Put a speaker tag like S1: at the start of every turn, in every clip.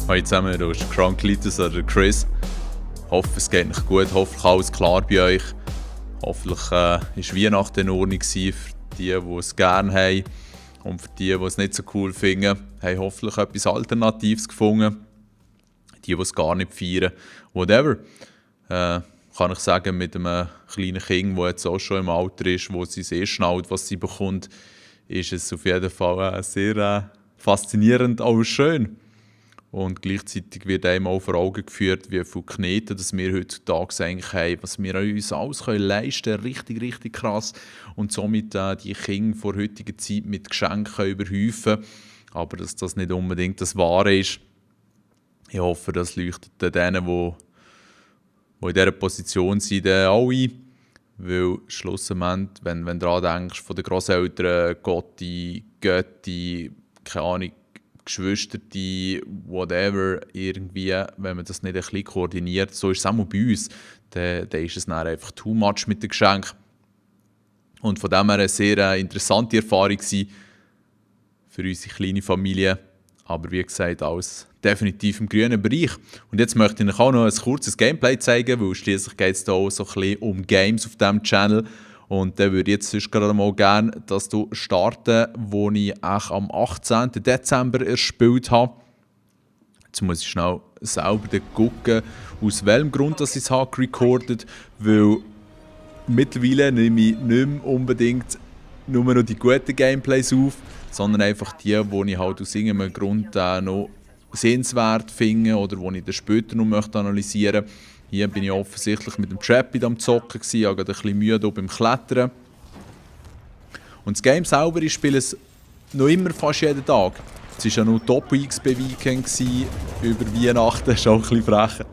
S1: Hallo zusammen, hier ist Kranklitis oder Chris. Ich hoffe, es geht euch gut, hoffentlich alles klar bei euch. Hoffentlich war Weihnachten in Ordnung für die es gerne haben. Und für die es nicht so cool finden, haben hoffentlich etwas Alternatives gefunden. Die es gar nicht feiern. Whatever. Kann ich sagen, mit einem kleinen Kind, das jetzt auch schon im Alter ist, wo sie sehr schnallt, was sie bekommt, ist es auf jeden Fall sehr faszinierend, aber schön. Und gleichzeitig wird einem auch vor Augen geführt, wie viele Knete das wir heutzutage eigentlich haben, was wir uns alles leisten können, richtig, richtig krass. Und somit die Kinder vor heutiger Zeit mit Geschenken überhäufen. Aber dass das nicht unbedingt das Wahre ist. Ich hoffe, das leuchtet denen, die in dieser Position sind, auch ein. Weil schlussendlich, wenn du daran denkst, von den Grosseltern, Gotti, Götti, keine Ahnung, Geschwister, whatever, irgendwie, wenn man das nicht ein bisschen koordiniert, so ist es auch mal bei uns, dann ist es dann einfach too much mit den Geschenken. Und von dem her eine sehr interessante Erfahrung gewesen für unsere kleine Familie. Aber wie gesagt, alles definitiv im grünen Bereich. Und jetzt möchte ich euch auch noch ein kurzes Gameplay zeigen, weil schliesslich geht es da auch so ein bisschen um Games auf diesem Channel. Und dann würde ich jetzt sonst gerade mal gerne, dass du starten, wo ich am 18. Dezember erspielt habe. Jetzt muss ich schnell selber gucken, aus welchem Grund dass ich es habe recorded, weil mittlerweile nehme ich nicht mehr unbedingt nur noch die guten Gameplays auf, sondern einfach die ich halt aus irgendeinem Grund noch sehenswert finde oder die ich dann später noch analysieren möchte. Hier bin ich offensichtlich mit dem Trappy am Zocken, ich habe gerade ein bisschen Mühe beim Klettern. Und das Game selber, ich spiele es noch immer fast jeden Tag. Es war ja noch Doppel-XP-Weekend über Weihnachten, das ist auch ein bisschen frech.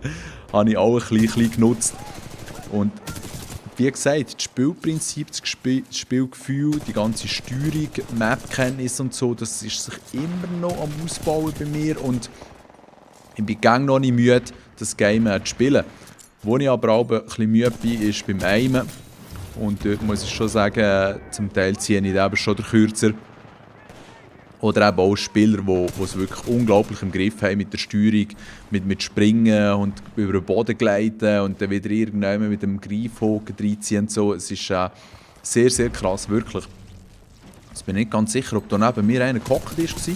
S1: Habe ich auch ein bisschen genutzt. Und wie gesagt, das Spielprinzip, das Spielgefühl, die ganze Steuerung, Map-Kenntnis und so, das ist sich immer noch am Ausbauen bei mir. Und ich bin gerne noch nicht müde, das Game zu spielen. Wo ich aber auch ein bisschen müde bin, ist beim Aimen. Und dort muss ich schon sagen, zum Teil ziehe ich eben schon den Kürzer. Oder eben auch Spieler, die es wirklich unglaublich im Griff haben mit der Steuerung, mit Springen und über den Boden gleiten und dann wieder irgendwann mit dem Greifhaken reinziehen und so. Es ist sehr, sehr krass, wirklich. Ich bin nicht ganz sicher, ob da neben mir einer gehockt war.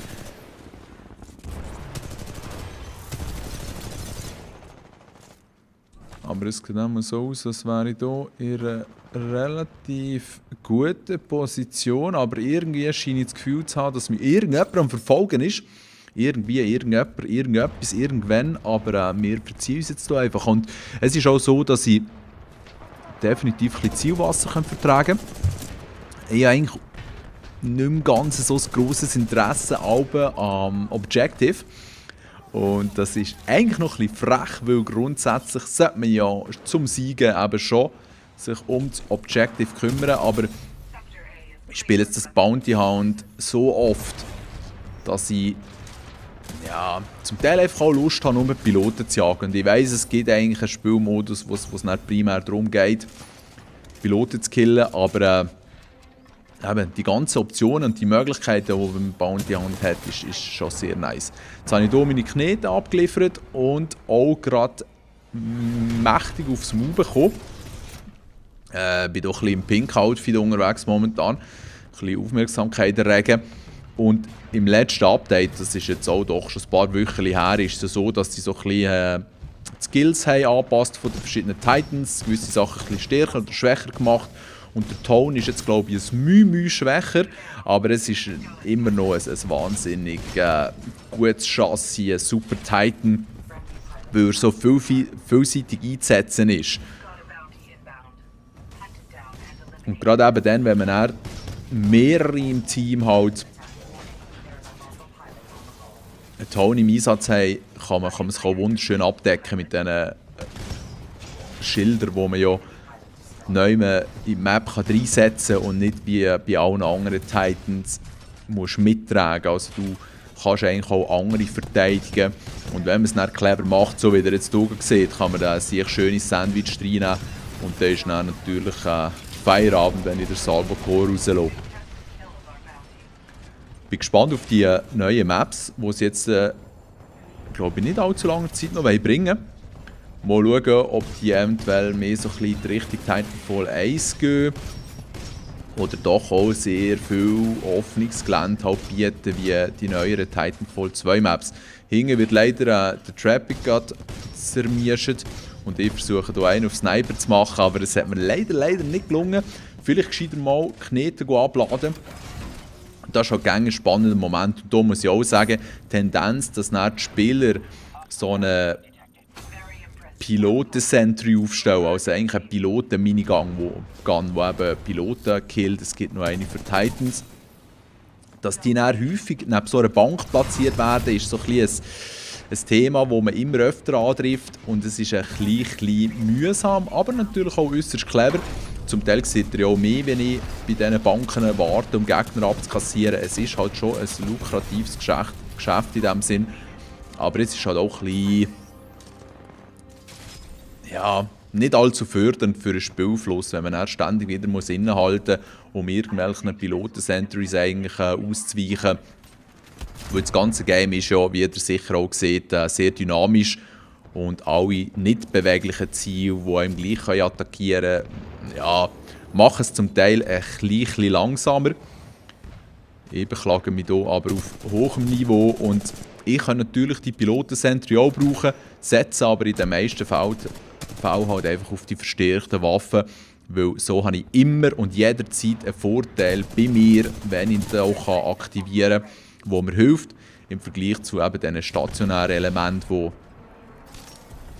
S1: Aber es sieht immer so aus, als wäre ich hier in einer relativ guten Position. Aber irgendwie scheine ich das Gefühl zu haben, dass mich irgendjemand am Verfolgen ist. Irgendwie, irgendjemand, irgendetwas, irgendwann. Aber wir verziehen uns jetzt hier einfach. Und es ist auch so, dass ich definitiv ein bisschen Zielwasser vertragen kann. Ich habe eigentlich nicht mehr ganz so ein grosses Interesse am Objective. Und das ist eigentlich noch ein bisschen frech, weil grundsätzlich sollte man ja zum Siegen eben schon sich um das Objective kümmern, aber ich spiele jetzt das Bounty Hound so oft, dass ich zum Teil einfach auch Lust habe, nur Piloten zu jagen. Und ich weiss, es gibt eigentlich einen Spielmodus, wo es nicht primär darum geht, Piloten zu killen, aber eben, die ganzen Optionen und die Möglichkeiten, die man mit Bounty Hunt hat, ist schon sehr nice. Jetzt habe ich hier meine Knete abgeliefert und auch gerade mächtig aufs Maul bekommen. Ich bin hier ein bisschen im Pink-Outfit unterwegs momentan. Ein bisschen Aufmerksamkeit erregen. Und im letzten Update, das ist jetzt auch doch schon ein paar Wochen her, ist es so, dass sie so ein bisschen die Skills haben angepasst von den verschiedenen Titans. Gewisse Sachen ein bisschen stärker oder schwächer gemacht. Und der Ton ist jetzt, glaube ich, ein Mühe schwächer, aber es ist immer noch ein wahnsinnig gutes Chassis, ein super Titan, weil er so vielseitig einzusetzen ist. Und gerade eben dann, wenn man mehrere im Team halt einen Ton im Einsatz hat, kann man es auch wunderschön abdecken mit diesen Schildern, die man ja neu in die Map reinsetzen kann und nicht wie bei allen anderen Titans musst mittragen. Also du kannst eigentlich auch andere verteidigen. Und wenn man es dann clever macht, so wie ihr jetzt hier seht, kann man da ein sehr schönes Sandwich reinnehmen. Und dann ist dann natürlich Feierabend, wenn ich den Salvatore rauslasse. Ich bin gespannt auf die neuen Maps, die sie jetzt glaube ich, nicht allzu langer Zeit noch bringen wollen. Mal schauen, ob die eventuell mehr so ein bisschen in die Richtung Titanfall 1 gehen. Oder doch auch sehr viel Öffnungsgelände halt bieten, wie die neueren Titanfall 2 Maps. Hinten wird leider der Traffic gerade zermischt. Und ich versuche hier einen auf Sniper zu machen, aber es hat mir leider nicht gelungen. Vielleicht gescheiter mal Knete abladen. Das ist halt ein spannender Moment. Und da muss ich auch sagen, die Tendenz, dass dann die Spieler so eine Piloten-Sentry aufstellen, also eigentlich ein Piloten-Minigun, wo eben Piloten killt. Es gibt noch eine für Titans. Dass die dann häufig neben so einer Bank platziert werden, ist so ein bisschen ein Thema, das man immer öfter antrifft. Und es ist ein bisschen mühsam, aber natürlich auch äußerst clever. Zum Teil seht ihr ja auch mehr, wenn ich bei diesen Banken warte, um Gegner abzukassieren. Es ist halt schon ein lukratives Geschäft in diesem Sinn. Aber es ist halt auch ein bisschen, ja, nicht allzu fördernd für den Spielfluss, wenn man dann ständig wieder innehalten muss, um irgendwelchen Piloten-Sentries eigentlich auszuweichen. Weil das ganze Game ist ja, wie ihr sicher auch seht, sehr dynamisch und alle nicht beweglichen Ziele, die einem gleich attackieren können, ja, machen es zum Teil ein bisschen langsamer. Ich beklage mich hier aber auf hohem Niveau und ich kann natürlich die Piloten-Sentry auch brauchen, setze aber in den meisten Fällen halt einfach auf die verstärkten Waffen, weil so habe ich immer und jederzeit einen Vorteil bei mir, wenn ich den auch aktivieren kann, wo mir hilft, im Vergleich zu eben diesen stationären Elementen, die,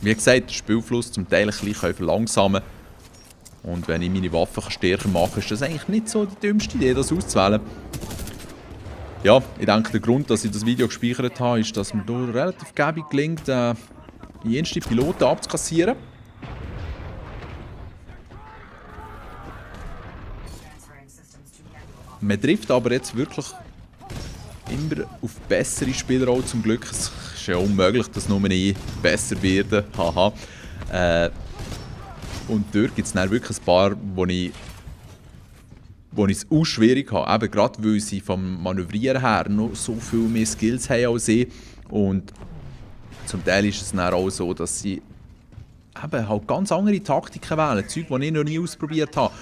S1: wie gesagt, den Spielfluss zum Teil ein bisschen verlangsamen können. Und wenn ich meine Waffen stärker machen kann, ist das eigentlich nicht so die dümmste Idee, das auszuwählen. Ja, ich denke, der Grund, dass ich das Video gespeichert habe, ist, dass mir hier relativ gäbig gelingt, die ersten Piloten abzukassieren. Man trifft aber jetzt wirklich immer auf bessere Spieler auch zum Glück. Es ist ja unmöglich, dass nur ich besser werde. Haha. Und dort gibt es dann wirklich ein paar, wo ich es auch schwierig habe. Eben gerade weil sie vom Manövrieren her noch so viel mehr Skills haben als ich. Und zum Teil ist es dann auch so, dass sie eben halt ganz andere Taktiken wählen. Zeug, die ich noch nie ausprobiert habe.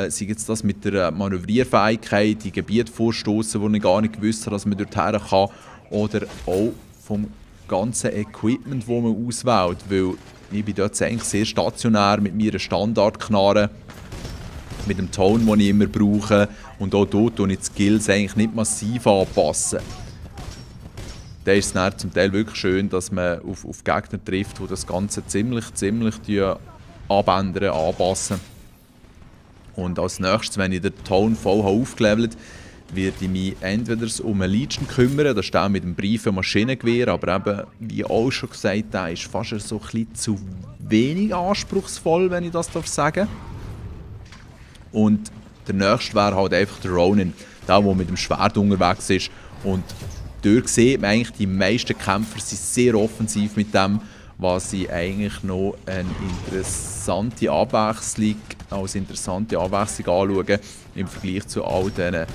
S1: Sei jetzt das mit der Manövrierfähigkeit, die Gebiete vorstoßen, wo ich gar nicht gewusst habe, dass man dort her kann. Oder auch vom ganzen Equipment, das man auswählt. Weil ich bin dort eigentlich sehr stationär mit meiner Standardknarre, mit dem Ton, den ich immer brauche. Und auch dort anpasse ich die Skills eigentlich nicht massiv anpassen. Da ist es dann zum Teil wirklich schön, dass man auf Gegner trifft, die das Ganze ziemlich abändern, anpassen. Und als nächstes, wenn ich den Ton voll aufgelevelt habe, werde ich mich entweder um einen Legion kümmern, das ist der mit dem Briefen Maschinengewehr, aber eben, wie auch schon gesagt, der ist fast so ein bisschen zu wenig anspruchsvoll, wenn ich das sagen darf. Und der nächste wäre halt einfach der Ronin, der mit dem Schwert unterwegs ist. Und dort sieht man eigentlich, die meisten Kämpfer sind sehr offensiv mit dem, was ich eigentlich noch eine interessante Abwechslung anschaue im Vergleich zu all diesen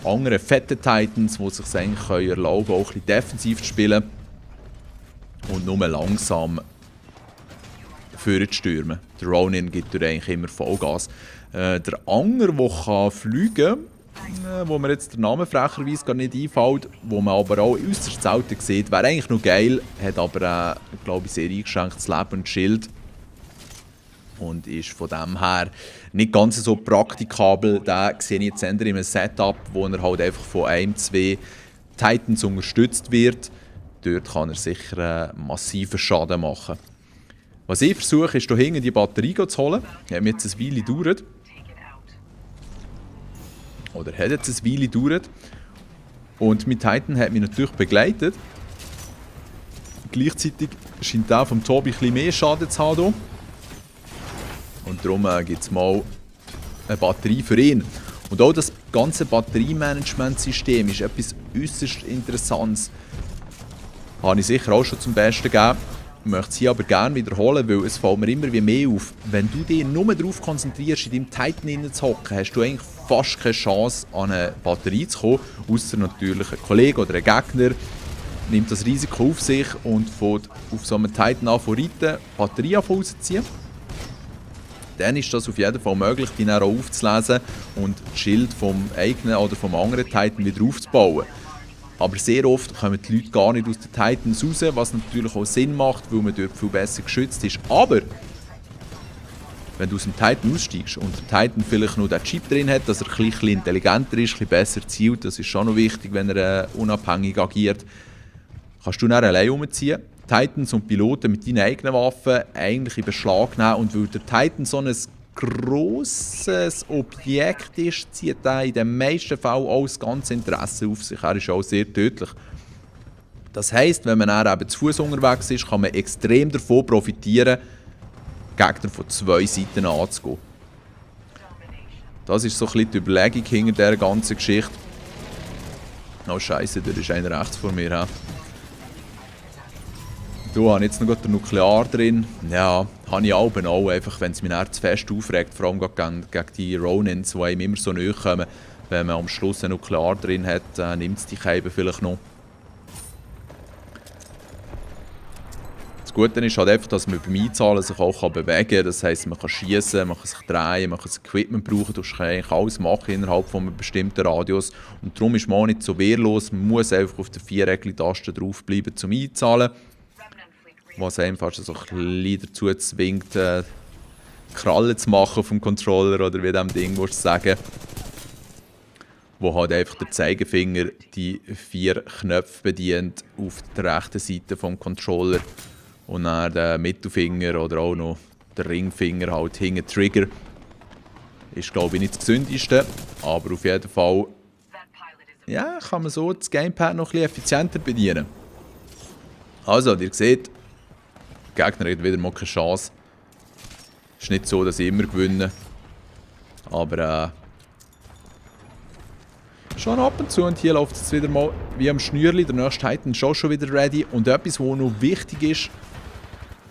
S1: anderen fetten Titans, die sich eigentlich erlauben können, auch ein bisschen defensiv zu spielen und nur langsam vorzustürmen. Der Ronin gibt eigentlich immer Vollgas. Der andere, der fliegen kann, wo mir jetzt der Name frecherweise gar nicht einfällt, wo man aber auch äußerst selten sieht, wäre eigentlich noch geil, hat aber glaube ich, sehr eingeschränktes Leben und Schild. Und ist von dem her nicht ganz so praktikabel. Den sehe ich jetzt eher in einem Setup, wo er halt einfach von 1, 2 Titans unterstützt wird. Dort kann er sicher massiven Schaden machen. Was ich versuche, ist hier hinten die Batterie zu holen. Die hat mir jetzt eine Weile gedauert. Oder hat jetzt eine Weile gedauert. Und mein Titan hat mich natürlich begleitet. Gleichzeitig scheint der vom Tobi ein bisschen mehr Schaden zu haben hier. Und darum gibt es mal eine Batterie für ihn. Und auch das ganze Batteriemanagementsystem ist etwas äußerst Interessantes. Habe ich sicher auch schon zum Besten gegeben. Ich möchte es hier aber gerne wiederholen, weil es fällt mir immer wie mehr auf. Wenn du dich nur darauf konzentrierst, in deinem Titan zu hocken, hast du eigentlich fast keine Chance, an eine Batterie zu kommen, außer natürlich ein Kollege oder ein Gegner, nimmt das Risiko auf sich und fährt auf so einem Titan an von reiten, Batterie rausziehen. Dann ist das auf jeden Fall möglich, die dann auch aufzulesen und das Schild vom eigenen oder vom anderen Titan wieder aufzubauen. Aber sehr oft kommen die Leute gar nicht aus den Titans raus, was natürlich auch Sinn macht, weil man dort viel besser geschützt ist. Aber wenn du aus dem Titan aussteigst und der Titan vielleicht noch den Chip drin hat, dass er ein bisschen intelligenter ist, ein bisschen besser zielt, das ist schon noch wichtig, wenn er unabhängig agiert, kannst du dann allein umziehen, Titans und Piloten mit deinen eigenen Waffen eigentlich in Beschlag nehmen, und weil der Titan so ein grosses Objekt ist, zieht er in den meisten Fällen auch das ganze Interesse auf sich. Er ist auch sehr tödlich. Das heisst, wenn man dann eben zu Fuß unterwegs ist, kann man extrem davon profitieren, Gegner von zwei Seiten anzugehen. Das ist so ein bisschen die Überlegung hinter dieser ganzen Geschichte. Oh Scheiße, da ist einer rechts vor mir. He? Da habe ich jetzt noch den Nuklear drin. Ja, habe ich auch, einfach wenn es mich zu fest aufregt, vor allem gegen die Ronins, die einem immer so nahe kommen. Wenn man am Schluss ein Nuklear drin hat, nimmt es die Scheibe vielleicht noch. Das Gute ist halt einfach, dass man beim Einzahlen sich auch bewegen kann. Das heisst, man kann schießen, man kann sich drehen, man kann das Equipment brauchen. Du kannst eigentlich alles machen innerhalb von einem bestimmten Radius. Und darum ist man auch nicht so wehrlos. Man muss einfach auf der Viereckli-Taste draufbleiben zum Einzahlen. Was einem fast so ein bisschen dazu zwingt, Krallen zu machen vom Controller oder wie dem Ding willst du sagen. Wo halt einfach der Zeigefinger die 4 Knöpfe bedient auf der rechten Seite vom Controller. Und dann der Mittelfinger oder auch noch der Ringfinger halt hinten Trigger. Ist glaube ich nicht das gesündeste, aber auf jeden Fall ja, kann man so das Gamepad noch ein bisschen effizienter bedienen. Also, ihr seht, der Gegner hat wieder mal keine Chance. Es ist nicht so, dass ich immer gewinne. Aber schon ab und zu, und hier läuft es wieder mal wie am Schnürli. Der nächste Titan ist auch schon wieder ready. Und etwas, was noch wichtig ist,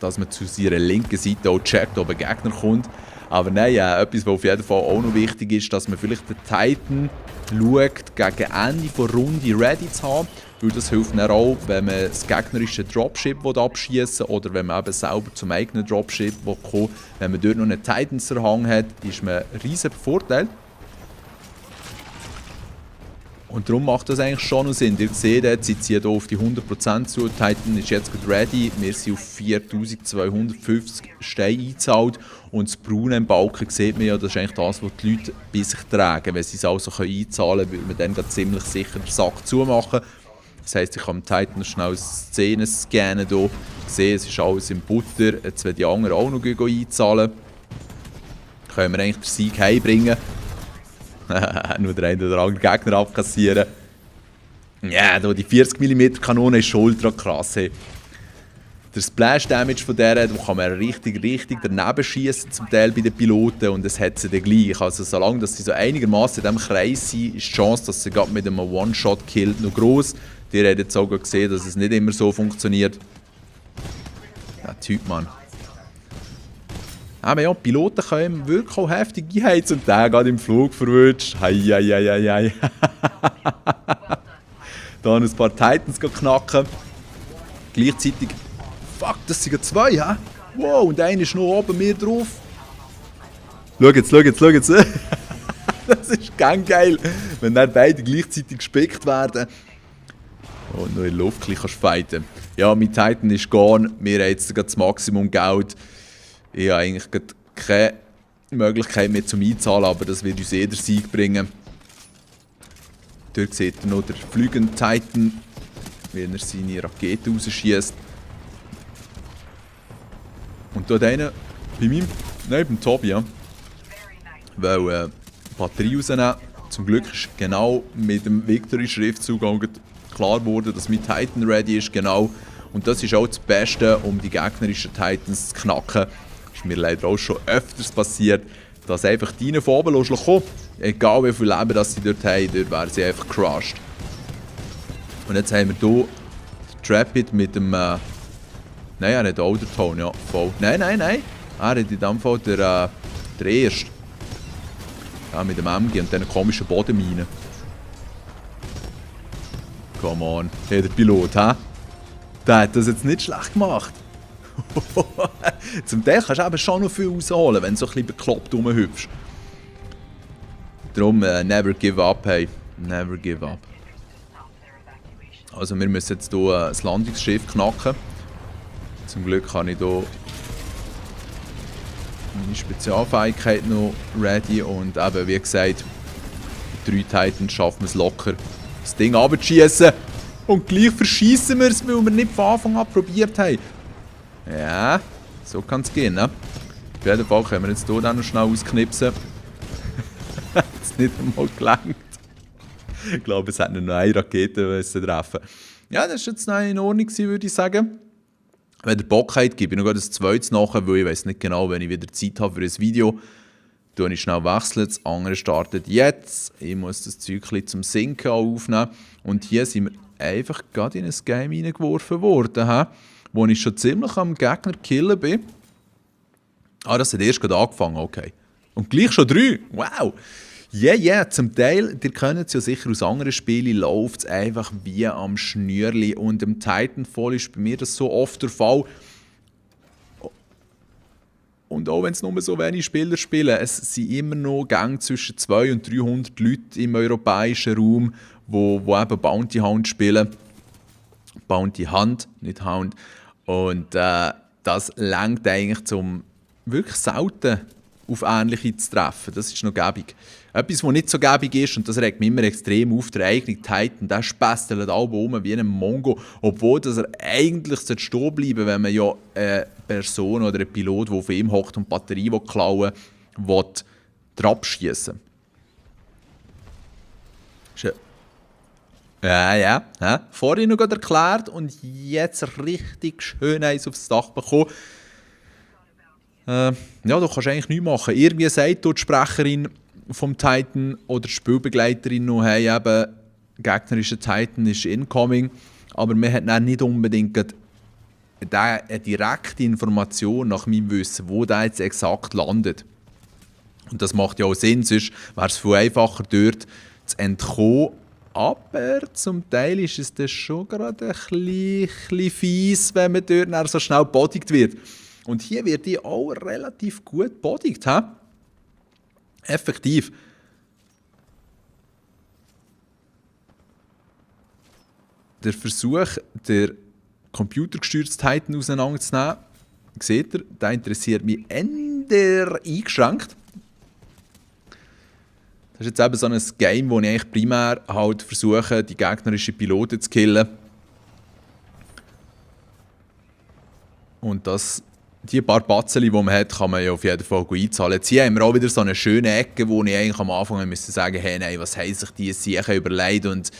S1: dass man zu seiner linken Seite auch checkt, ob ein Gegner kommt. Aber nein, etwas, was auf jeden Fall auch noch wichtig ist, dass man vielleicht den Titan schaut, gegen Ende der Runde ready zu haben. Weil das hilft dann auch, wenn man das gegnerische Dropship abschießen will oder wenn man eben selber zum eigenen Dropship kommt. Wenn man dort noch einen Titans-Erhang hat, ist man ein riesiger Vorteil. Und darum macht das eigentlich schon noch Sinn. Ihr seht jetzt, sie ziehen hier auf die 100% zu. Titan ist jetzt gerade ready. Wir sind auf 4250 Steine eingezahlt. Und das Braune im Balken sieht man ja, das ist eigentlich das, was die Leute bei sich tragen. Wenn sie es also einzahlen können, würde man dann ziemlich sicher den Sack zumachen. Das heisst, ich kann dem Titan schnell Szenen scannen. Hier. Sehe, es ist alles in Butter. Jetzt werden die anderen auch noch einzahlen. Können wir eigentlich den Sieg heimbringen. Nur der eine oder andere Gegner abkassieren. Ja, yeah, die 40 mm Kanone ist schon ultra krass. Hey. Der Splash Damage von der, da kann man richtig daneben schießen, zum Teil bei den Piloten, und es hat sie dann gleich. Also solange dass sie so einigermaßen in diesem Kreis sind, ist die Chance, dass sie gerade mit einem One-Shot-Kill noch gross. Ihr habt jetzt auch gesehen, dass es nicht immer so funktioniert. Ja, Typ, Mann. Aber ja, Piloten können wirklich auch heftig einheizen und der geht im Flug verwünscht. Hei. Da ein paar Titans knacken. Gleichzeitig. Fuck, das sind 2, hä? Wow, und einer ist noch oben mir drauf. Schau jetzt. Das ist ganz geil, wenn dann beide gleichzeitig gespickt werden. Und noch in der Luft kannst du fighten. Ja, mein Titan ist gone. Wir haben jetzt das Maximum Geld. Ich habe eigentlich keine Möglichkeit mehr zum Einzahlen, aber das wird uns den Sieg bringen. Dort seht ihr noch den fliegenden Titan, wie er seine Rakete rausschießt. Und dort einer bei meinem, nein, beim Tobi, ja. Weil Batterie rausnehmen. Zum Glück ist genau mit dem Victory-Schriftzug klar geworden, dass mein Titan ready ist, genau. Und das ist auch das Beste, um die gegnerischen Titans zu knacken. Das ist mir leider auch schon öfters passiert, dass einfach die von oben kommen. Egal wie viel Leben das sie dort haben, dort wären sie einfach crushed. Und jetzt haben wir hier den Trapid mit dem... nein, er hat auch den Ton, ja, voll. Nein. Er hat in dem Fall der erste. Ja, mit dem MG und diesen komischen Bodenminen. Come on. Hey, der Pilot, hä? Der hat das jetzt nicht schlecht gemacht. Zum Teil kannst du eben schon noch viel rausholen, wenn du so ein bisschen bekloppt rumhüpfst. Darum, never give up, hey. Never give up. Also wir müssen jetzt hier das Landungsschiff knacken. Zum Glück habe ich hier meine Spezialfähigkeit noch ready und eben, wie gesagt, mit 3 Titans schaffen wir es locker, das Ding runterzuschiessen. Und gleich verschießen wir es, weil wir nicht von Anfang an probiert haben. Ja, so kann es gehen, ne? Auf jeden Fall können wir jetzt hier dann noch schnell ausknipsen. Hat es nicht einmal gelangt. Ich glaube, es hat noch eine Rakete treffen. Ja, das war jetzt noch in Ordnung, würde ich sagen. Wenn ihr Bock habt, gebe ich noch das zweites nachher, weil ich weiß nicht genau, wenn ich wieder Zeit habe für ein Video. Dann ich schnell wechseln, das andere startet jetzt. Ich muss das Zeug zum Sinken aufnehmen. Und hier sind wir einfach gerade in ein Game reingeworfen worden, wo ich schon ziemlich am Gegner killen bin. Ah, das hat erst gerade angefangen, okay. Und gleich schon 3, wow! Yeah, zum Teil, ihr kennt es ja sicher aus anderen Spielen, läuft es einfach wie am Schnürli. Und im Titanfall ist bei mir das so oft der Fall. Und auch wenn es nur so wenige Spieler spielen, es sind immer noch Gänge zwischen 200 und 300 Leute im europäischen Raum, wo eben Bounty Hound spielen. Bounty Hunt, nicht Hound. Und das lenkt eigentlich zum wirklich selten auf Ähnliche zu treffen. Das ist noch gäbig. Etwas, was nicht so gäbig ist, und das regt mich immer extrem auf, der eigene Titan, der spästelt alle rum wie ein Mongo, obwohl dass er eigentlich stehen bleiben sollte, wenn man ja eine Person oder einen Pilot, der auf ihm hockt und die Batterie klauen will, abschießen. Ja. Vorhin noch erklärt und jetzt richtig schön eins aufs Dach bekommen. Ja, du kannst eigentlich nichts machen. Irgendwie sagt die Sprecherin vom Titan oder die Spielbegleiterin noch, hey, eben, gegnerischer Titan ist incoming, aber man hat dann nicht unbedingt eine direkte Information nach meinem Wissen, wo der jetzt exakt landet. Und das macht ja auch Sinn, sonst wäre es viel einfacher, dort zu entkommen. Aber zum Teil ist es dann schon gerade ein bisschen fies, wenn man dort so schnell bodigt wird. Und hier wird die auch relativ gut bodigt, he? Effektiv. Der Versuch, den computergestürzten Titan auseinanderzunehmen, seht ihr, der interessiert mich eher eingeschränkt. Das ist jetzt eben so ein Game, wo ich eigentlich primär halt versuche, die gegnerischen Piloten zu killen. Und die paar Batzeli, die man hat, kann man ja auf jeden Fall gut einzahlen. Jetzt hier haben wir auch wieder so eine schöne Ecke, wo ich eigentlich am Anfang müsste sagen, hey, nein, was haben sich die Siechen überlegt? Und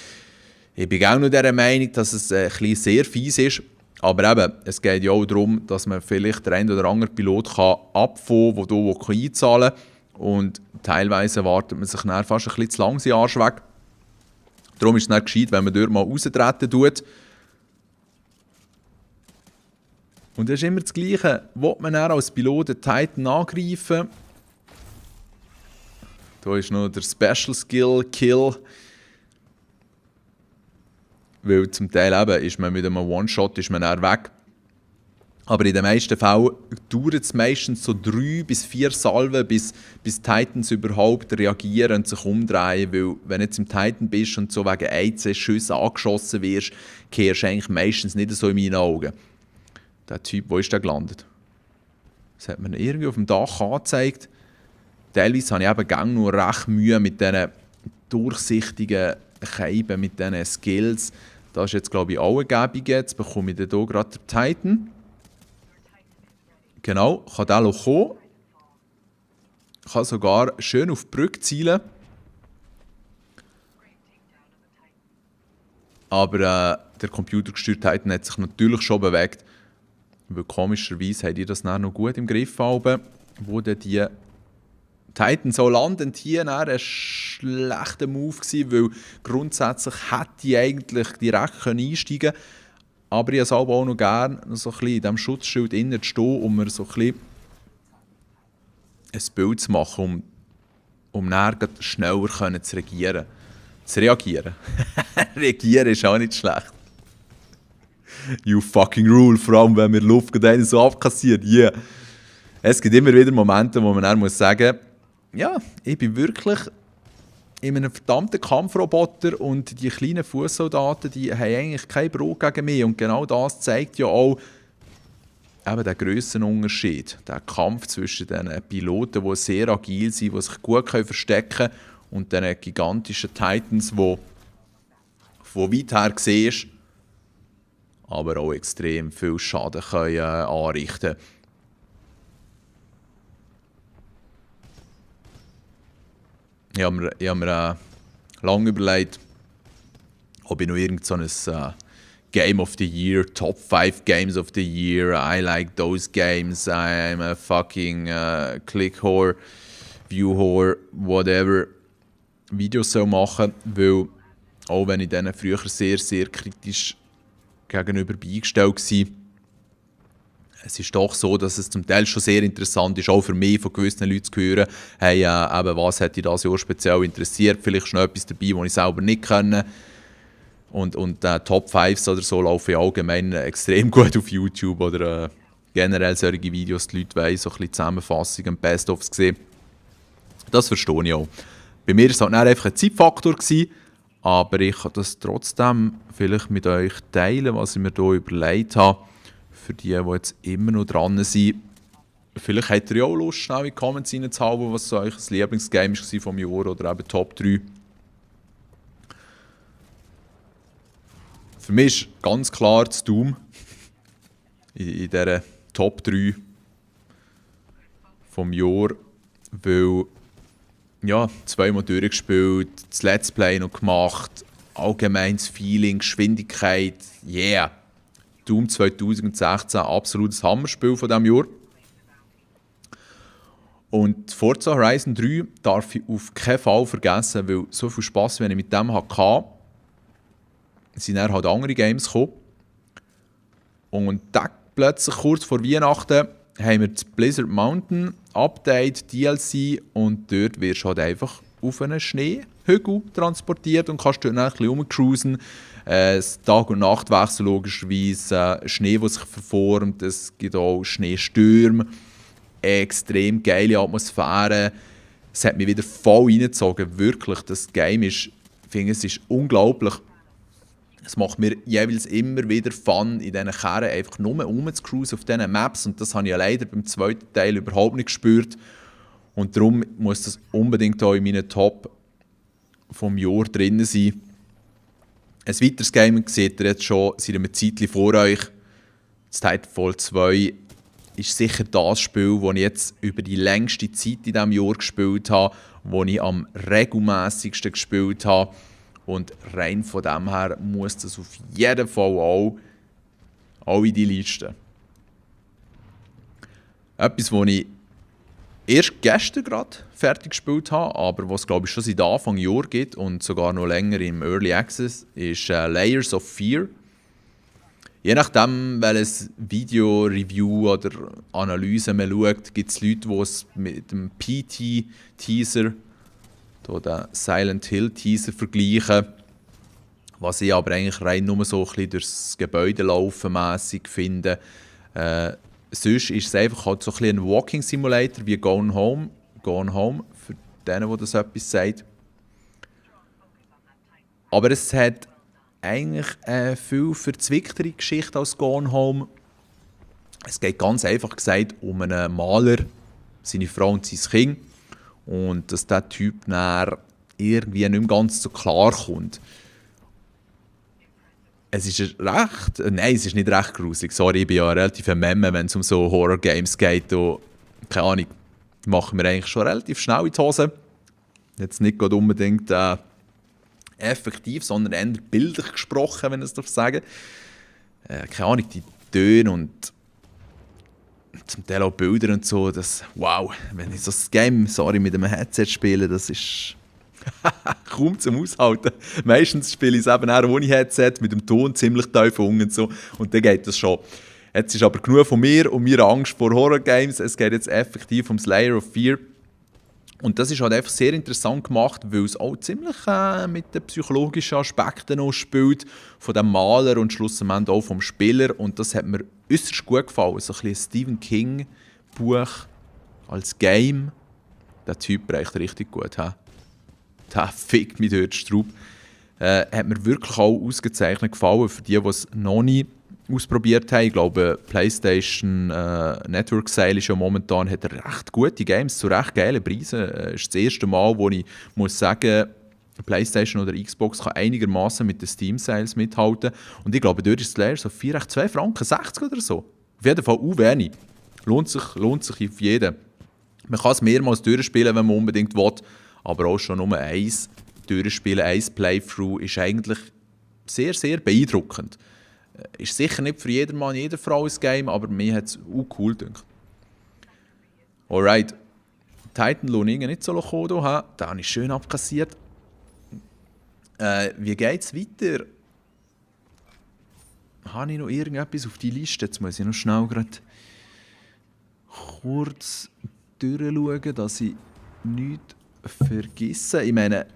S1: ich bin auch noch der Meinung, dass es ein bisschen sehr fies ist. Aber eben, es geht ja auch darum, dass man vielleicht der ein oder andere Pilot abfangen kann, der hier einzahlen kann. Und teilweise wartet man sich dann fast ein bisschen zu lang den Arsch weg. Darum ist es dann gescheit, wenn man dort mal raustreten tut. Und das ist immer das Gleiche. Will man dann als Pilot den Titan angreifen? Da ist noch der Special Skill Kill. Weil zum Teil eben ist man mit einem One-Shot dann weg. Aber in den meisten Fällen dauert es meistens so 3 bis 4 Salven, bis Titans überhaupt reagieren und sich umdrehen. Weil wenn du jetzt im Titan bist und so wegen 1 Schüssen angeschossen wirst, kehrst du eigentlich meistens nicht so in meinen Augen. Der Typ, wo ist der gelandet? Das hat man irgendwie auf dem Dach angezeigt. Teilweise habe ich eben gang nur recht Mühe mit diesen durchsichtigen Scheiben, mit diesen Skills. Das ist jetzt, glaube ich, auch eine Gebung. Jetzt bekomme ich hier gerade den Titan. Genau, kann der noch kommen. Kann sogar schön auf die Brücke zielen. Aber der computergesteuerte Titan hat sich natürlich schon bewegt. Weil komischerweise habt ihr das dann noch gut im Griff haben, wo dann die Titan so landen. Hier war ein schlechter Move gewesen, weil grundsätzlich hätte ich eigentlich direkt einsteigen können. Aber ich habe es auch noch gerne, so ein bisschen in diesem Schutzschild innen zu stehen, um mir so ein bisschen ein Bild zu machen, um dann schneller zu reagieren. Das Reagieren. Reagieren ist auch nicht schlecht. You fucking rule, vor allem wenn mir Luft gerade so abkassiert. Yeah. Es gibt immer wieder Momente, wo man dann muss sagen, ja, ich bin wirklich in einem verdammten Kampfroboter und die kleinen Fußsoldaten, die haben eigentlich keinen Brot gegen mich. Und genau das zeigt ja auch eben den Grössenunterschied. Der Kampf zwischen den Piloten, die sehr agil sind, die sich gut verstecken können, und den gigantischen Titans, die von weit her siehst, aber auch extrem viel Schaden können, anrichten können. Ich habe mir lange überlegt, ob ich noch irgend so ein Game of the Year, Top 5 Games of the Year, I like those games, I'm a fucking click whore, view whore, whatever, Videos machen, weil auch wenn ich denen früher sehr, sehr kritisch gegenüber beigestellt war, es ist doch so, dass es zum Teil schon sehr interessant ist, auch für mich von gewissen Leuten zu hören, hey, eben, was hat dich dieses Jahr speziell interessiert, vielleicht ist noch etwas dabei, das ich selber nicht kenne. Und Top 5s oder so laufen ja allgemein extrem gut auf YouTube oder generell solche Videos, die Leute wollen so ein bisschen Zusammenfassungen, Best-ofs sehen. Das verstehe ich auch. Bei mir war es halt einfach ein Zeitfaktor gewesen, aber ich kann das trotzdem vielleicht mit euch teilen, was ich mir hier überlegt habe. Für die jetzt immer noch dran sind. Vielleicht habt ihr ja auch Lust, schnell in die Comments reinzuhauen, was so euch das Lieblingsgame war vom Jahr oder eben Top 3. Für mich ist ganz klar das Doom in dieser Top 3 vom Jahr, weil ja, zweimal durchgespielt, das Let's Play noch gemacht, allgemeines Feeling, Geschwindigkeit, yeah. Doom 2016, absolutes Hammerspiel von diesem Jahr. Und Forza Horizon 3 darf ich auf keinen Fall vergessen, weil so viel Spass, wenn ich mit dem hatte, sind dann halt andere Games gekommen. Und dann plötzlich kurz vor Weihnachten haben wir das Blizzard Mountain Update, DLC, und dort wirst du halt einfach auf einen Schneehügel transportiert und kannst dort ein bisschen rumcruisen. Tag- und Nachtwechsel logischerweise, Schnee, der sich verformt, es gibt auch Schneestürme, extrem geile Atmosphäre. Es hat mich wieder voll reingezogen, wirklich. Das Game ist, ich finde, es ist unglaublich. Es macht mir jeweils immer wieder Fun, in diesen Kerren einfach nur rumzucruisen auf diesen Maps. Und das habe ich ja leider beim zweiten Teil überhaupt nicht gespürt. Und darum muss das unbedingt auch in meinen Top vom Jahr drin sein. Ein weiteres Game seht ihr jetzt schon seit einem Zeitchen vor euch. Das Titanfall 2 ist sicher das Spiel, das ich jetzt über die längste Zeit in diesem Jahr gespielt habe, das ich am regelmässigsten gespielt habe. Und rein von dem her muss das auf jeden Fall auch in die Liste. Etwas, was ich erst gestern gerade fertig gespielt habe, aber was glaube ich schon seit Anfang Jahr gibt und sogar noch länger im Early Access, ist Layers of Fear. Je nachdem, welches Video-Review oder Analyse man schaut, gibt es Leute, die es mit dem PT-Teaser, den Silent Hill-Teaser, vergleichen. Was ich aber eigentlich rein nur so ein bisschen durchs Gebäude laufen mässig finde. Sonst ist es einfach halt so ein bisschen ein Walking Simulator wie Gone Home, für denen, die das etwas sagt. Aber es hat eigentlich eine viel verzwicktere Geschichte als Gone Home. Es geht ganz einfach gesagt um einen Maler, seine Frau und sein Kind. Und dass dieser Typ dann irgendwie nicht mehr ganz so klar kommt. Es ist nein, es ist nicht recht gruselig. Sorry, ich bin ja relativ ein Memme, wenn es um so Horror-Games geht. Und, keine Ahnung, die machen wir eigentlich schon relativ schnell in die Hose. Jetzt nicht gerade unbedingt effektiv, sondern eher bildlich gesprochen, wenn ich es sagen darf. Keine Ahnung, die Töne und zum Teil auch Bilder und so. Das, wow, wenn ich so das Game mit einem Headset spiele, das ist kaum zum Aushalten. Meistens spiele ich es eben auch ohne Headset, mit dem Ton ziemlich tief unten und so. Und dann geht das schon. Jetzt ist aber genug von mir und meiner Angst vor Horror-Games. Es geht jetzt effektiv um Layer of Fear. Und das ist halt einfach sehr interessant gemacht, weil es auch ziemlich mit den psychologischen Aspekten noch spielt, von dem Maler und schlussendlich auch vom Spieler. Und das hat mir äußerst gut gefallen. So ein bisschen ein Stephen King Buch als Game. Der Typ reicht richtig gut. Der fickt mich dort Straub. Hat mir wirklich auch ausgezeichnet gefallen. Für die es noch nie ausprobiert haben. Ich glaube, PlayStation Network Sale ist ja momentan, hat recht gute Games zu recht geilen Preisen. Das ist das erste Mal, wo ich muss sagen, PlayStation oder Xbox kann einigermaßen mit den Steam Sales mithalten. Und ich glaube, dort ist das leer so 2 Franken 60 oder so. Auf jeden Fall wenig. Lohnt sich auf jeden. Man kann es mehrmals durchspielen, wenn man unbedingt will, aber auch schon nur eins durchspielen, eins Playthrough ist eigentlich sehr, sehr beeindruckend. Ist sicher nicht für jedermann, jede Frau ein Game, aber mir hat es auch cool gedacht. Alright. Titan lohnt nicht so kommen, den habe ich schön abkassiert. Wie geht es weiter? Habe ich noch irgendetwas auf die Liste? Jetzt muss ich noch schnell gerade kurz durchschauen, dass ich nichts vergesse. Ich meine,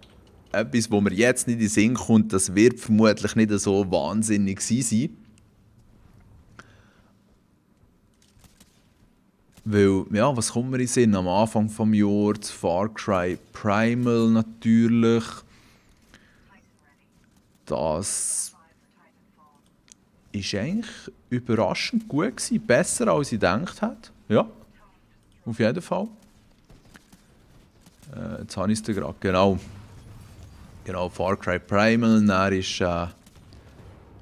S1: etwas, wo mir jetzt nicht in den Sinn kommt, das wird vermutlich nicht so wahnsinnig sein. Weil, ja, was kommt mir in den Sinn? Am Anfang des Jahres Far Cry Primal natürlich. Das war eigentlich überraschend gut gewesen. Besser, als ich gedacht hätte. Ja, auf jeden Fall. Jetzt habe ich es da gerade. Genau, Far Cry Primal. Dann ist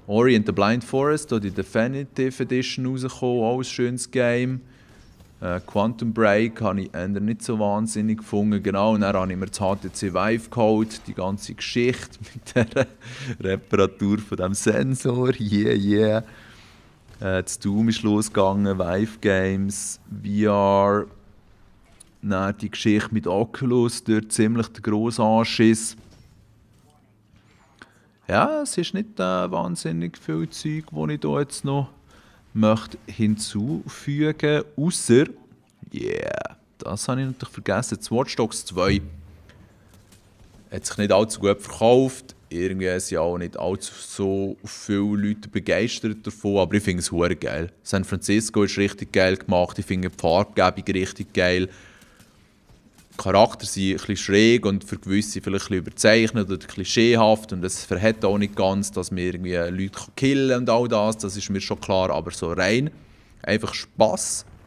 S1: Ori and the Blind Forest, die Definitive Edition rausgekommen. Auch ein schönes Game. Quantum Break habe ich nicht so wahnsinnig gefunden. Genau, und dann habe ich mir das HTC Vive geholt. Die ganze Geschichte mit der Reparatur von diesem Sensor. Yeah. Das Doom ist losgegangen, Vive Games, VR. Dann die Geschichte mit Oculus, dort ziemlich der grosse Anschiss. Ja, es ist nicht wahnsinnig viel Zeug, das ich hier jetzt noch möchte hinzufügen, außer, das habe ich natürlich vergessen, das Watch Dogs 2 hat sich nicht allzu gut verkauft, irgendwie sind auch nicht allzu so viele Leute begeistert davon, aber ich finde es verdammt geil. San Francisco ist richtig geil gemacht, ich finde die Farbgebung richtig geil. Die Charakter sind ein bisschen schräg und für gewisse vielleicht ein bisschen überzeichnet oder klischeehaft und es verhält auch nicht ganz, dass man irgendwie Leute killen kann und all das ist mir schon klar, aber so rein einfach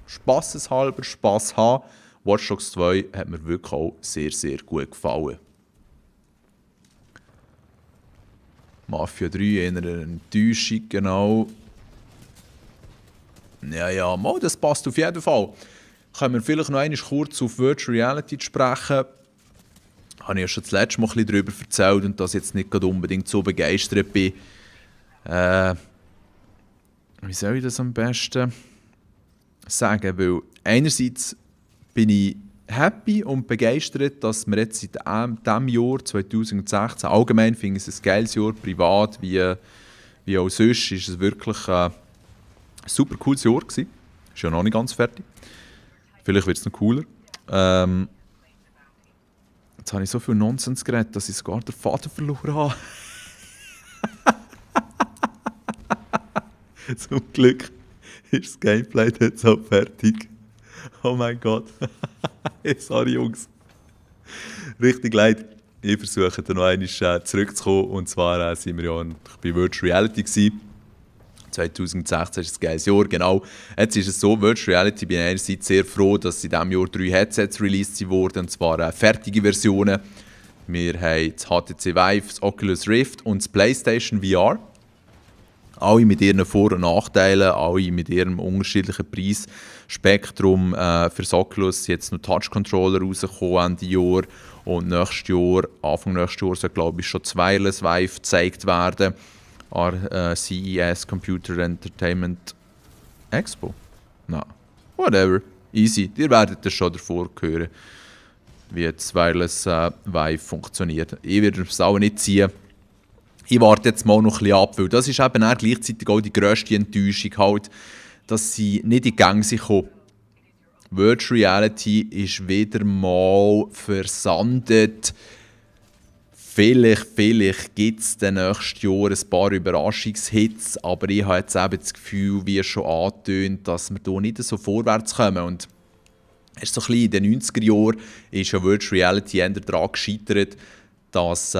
S1: spasseshalber, Spass haben. Watch Dogs 2 hat mir wirklich auch sehr, sehr gut gefallen. Mafia 3 eher eine Enttäuschung, genau. Ja, mal, das passt auf jeden Fall. Können wir vielleicht noch einmal kurz auf Virtual Reality sprechen. Habe ich ja schon das letzte Mal ein bisschen darüber erzählt und dass ich jetzt nicht unbedingt so begeistert bin. Wie soll ich das am besten sagen? Weil einerseits bin ich happy und begeistert, dass wir jetzt seit diesem Jahr 2016, allgemein finde ich es ein geiles Jahr, privat wie auch sonst, ist es wirklich ein super cooles Jahr gewesen. Ist ja noch nicht ganz fertig. Vielleicht wird es noch cooler. Jetzt habe ich so viel Nonsens geredet, dass ich sogar den Faden verloren habe. Zum Glück ist das Gameplay jetzt auch fertig. Oh mein Gott. Sorry, Jungs. Richtig leid. Ich versuche dann noch einmal zurückzukommen. Und zwar sind wir ja bei Virtual Reality gewesen. 2016 ist ein geiles Jahr, genau. Jetzt ist es so, Virtual Reality, bin ich einerseits sehr froh, dass in diesem Jahr 3 Headsets released wurden, und zwar fertige Versionen. Wir haben das HTC Vive, das Oculus Rift und das PlayStation VR. Alle mit ihren Vor- und Nachteilen, alle mit ihrem unterschiedlichen Preisspektrum. Für das Oculus sind jetzt noch Touch-Controller rausgekommen Ende Jahr. Und Anfang nächstes Jahr soll, glaube ich, schon das Wireless Vive gezeigt werden. An CES Computer Entertainment Expo. Na, whatever. Easy. Ihr werdet das schon davor hören, wie das Wireless Vive funktioniert. Ich werde es auch nicht ziehen. Ich warte jetzt mal noch ein bisschen ab, weil das ist eben auch gleichzeitig auch die grösste Enttäuschung, halt, dass sie nicht in die Gänge sind gekommen. Virtual Reality ist wieder mal versandet. Vielleicht gibt es nächstes Jahr ein paar Überraschungshits, aber ich habe jetzt eben das Gefühl, wie schon angetönt, dass wir hier nicht so vorwärts kommen. Und erst so ein bisschen in den 90er Jahren ist ja Virtual Reality eher daran gescheitert, dass die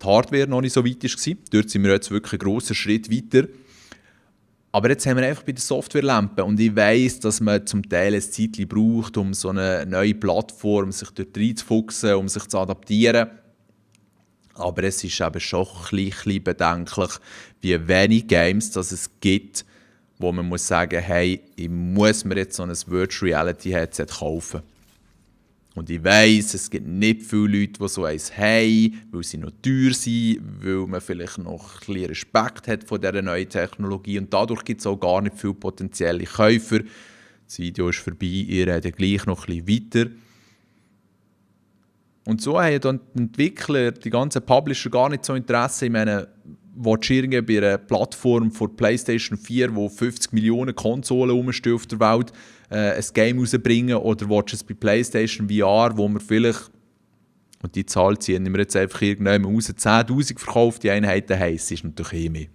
S1: Hardware noch nicht so weit war. Dort sind wir jetzt wirklich einen grossen Schritt weiter. Aber jetzt haben wir einfach bei der Softwarelampe und ich weiss, dass man zum Teil ein Zeitchen braucht, um so eine neue Plattform sich dort reinzufuchsen, um sich zu adaptieren. Aber es ist eben schon ein bisschen bedenklich, wie wenig Games das es gibt, wo man muss sagen, hey, ich muss mir jetzt so ein Virtual Reality Headset kaufen. Und ich weiss, es gibt nicht viele Leute, die so eins haben, weil sie noch teuer sind, weil man vielleicht noch ein bisschen Respekt hat vor dieser neuen Technologie. Und dadurch gibt es auch gar nicht viele potenzielle Käufer. Das Video ist vorbei, ich rede gleich noch ein bisschen weiter. Und so haben dann die Entwickler, die ganzen Publisher gar nicht so Interesse. Ich meine, willst du irgendwie bei einer Plattform von PlayStation 4, wo 50 Millionen Konsolen rumstehen auf der Welt, ein Game rausbringen, oder willst du es bei PlayStation VR, wo wir vielleicht, und die Zahl ziehen wir jetzt einfach irgendwann raus, 10'000 verkaufte Einheiten heissen, ist natürlich mehr.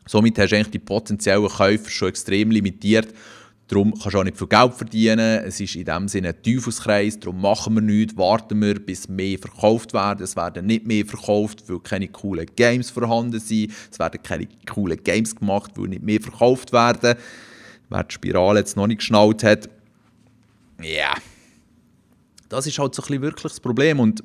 S1: Somit hast du eigentlich die potenziellen Käufer schon extrem limitiert. Darum kannst du auch nicht viel Geld verdienen. Es ist in dem Sinne ein Teufelskreis. Darum machen wir nichts, warten wir, bis mehr verkauft werden. Es werden nicht mehr verkauft, weil keine coolen Games vorhanden sind. Es werden keine coolen Games gemacht, weil nicht mehr verkauft werden. Wer die Spirale jetzt noch nicht geschnallt hat, ja, yeah. Das ist halt so ein bisschen wirklich das Problem. Und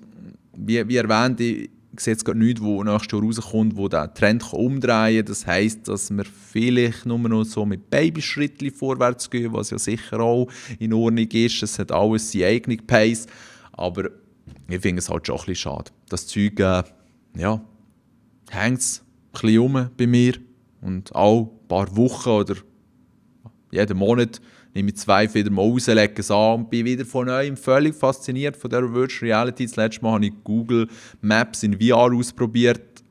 S1: wie erwähnt, ich sehe jetzt gerade nichts, wo nächstes Jahr rauskommt, wo der Trend umdrehen kann. Das heisst, dass wir vielleicht nur noch so mit Babyschrittchen vorwärts gehen, was ja sicher auch in Ordnung ist. Es hat alles seine eigene Pace. Aber ich finde es halt schon ein bisschen schade. Das Zeug, ja, hängt es ein bisschen rum bei mir. Und auch ein paar Wochen oder jeden Monat nehme ich 2 wieder mal raus, lege es an und bin wieder von neuem völlig fasziniert von dieser Virtual Reality. Das letzte Mal habe ich Google Maps in VR ausprobiert.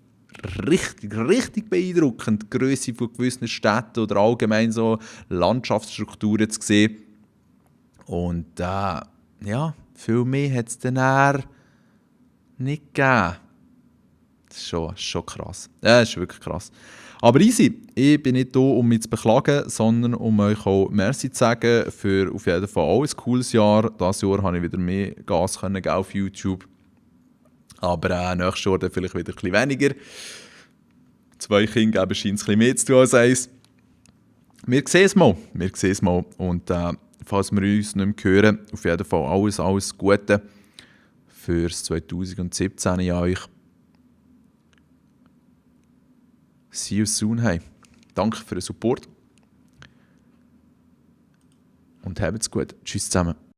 S1: Richtig beeindruckend, die Grösse von gewissen Städten oder allgemein so Landschaftsstrukturen zu sehen. Und ja, viel mehr hat es dann eher nicht gegeben. Das ist schon krass. Ja, das ist wirklich krass. Aber easy, ich bin nicht hier, um mich zu beklagen, sondern um euch auch Merci zu sagen für auf jeden Fall auch ein cooles Jahr. Dieses Jahr habe ich wieder mehr Gas können auf YouTube. Aber nächstes Jahr dann vielleicht wieder ein bisschen weniger. 2 Kinder geben scheint es ein bisschen mehr zu tun als eins. Wir sehen es mal. Und falls wir uns nicht mehr hören, auf jeden Fall alles Gute fürs 2017 an euch. See you soon, hey. Danke für den Support. Und habt's gut. Tschüss zusammen.